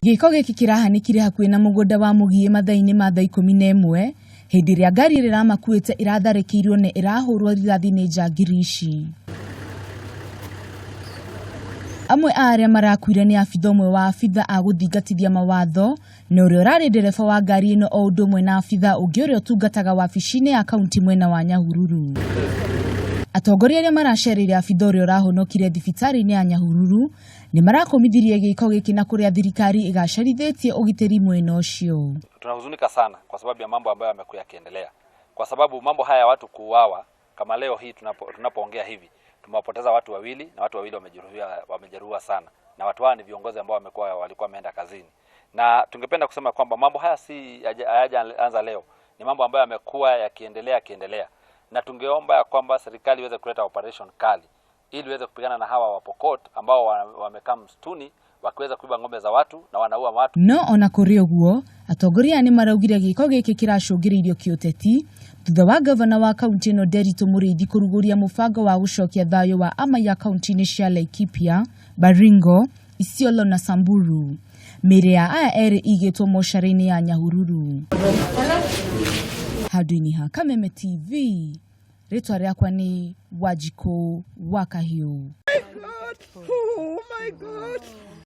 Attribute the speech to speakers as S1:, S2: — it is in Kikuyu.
S1: Gĩko gĩkĩ kĩrahanĩkire hakuhĩ na mũgũnda wa Mũgiĩ mathaa-inĩ ma thaa 11 hĩndĩ ĩrĩa ngari ĩrĩa ĩramakuĩte ĩratharĩkĩirwo na ĩrahũrwo rithathi nĩ njangiri ici. Amwe a arĩa marakuire nĩ abitha ũmwe wa abitha a gũthingatithia mawatho na ũrĩa ũrarĩ ndereba wa ngari ĩno o ũndũ ũmwe na abitha ũngĩ ũrĩa ũtungataga wabici-inĩ ya kaunti mwena wa Nyahururu. Atongoria arĩa maracereire abitha ũrĩa ũrahonokire thibitarĩ-inĩ ya Nyahururu nĩ marakũmithirie gĩko gĩkĩ na kũrĩa thirikari ĩgacĩrithĩtie ũgitĩri mwena ũcio.
S2: Tunahuzunika sana kwa sababu ya mambo ambayo yamekuwa yakiendelea, kwa sababu mambo haya ya watu kuuawa kama leo hii tunapoongea hivi tumewapoteza watu wawili na watu wawili wamejeruhiwa sana, na watu hawa ni viongozi ambao walikuwa wameenda kazini, na tungependa kusema kwamba mambo haya si hayajaanza leo, ni mambo ambayo yamekuwa yakiendelea yakiendelea, na tungeomba ya kwamba serikali iweze kuleta operation kali ili iweze kupigana na hawa Wapokot ambao wamekaa msituni wakiweza kuiba ng'ombe za watu na wanaua watu.
S1: No ona kũrĩ ũguo, atongoria aya nĩ maraugire gĩko gĩkĩ kĩracũngĩrĩirio kĩũteti thutha wa gavana wa kaunti ĩno Nderitu Mũrĩithi kũrugũria mũbango wa gũcokia thayũ wa amaiya kaunti-inĩ cia Laikipia, Baringo, Isiolo na Samburu. Mĩĩrĩ ya aya erĩ ĩigĩtwo mocarĩ-inĩ ya Nyahururu. Handũ-inĩ ha Kameme TV, rĩtwa rĩakwa nĩ Wanjikũ wa Kahiũ.
S3: Oh my God.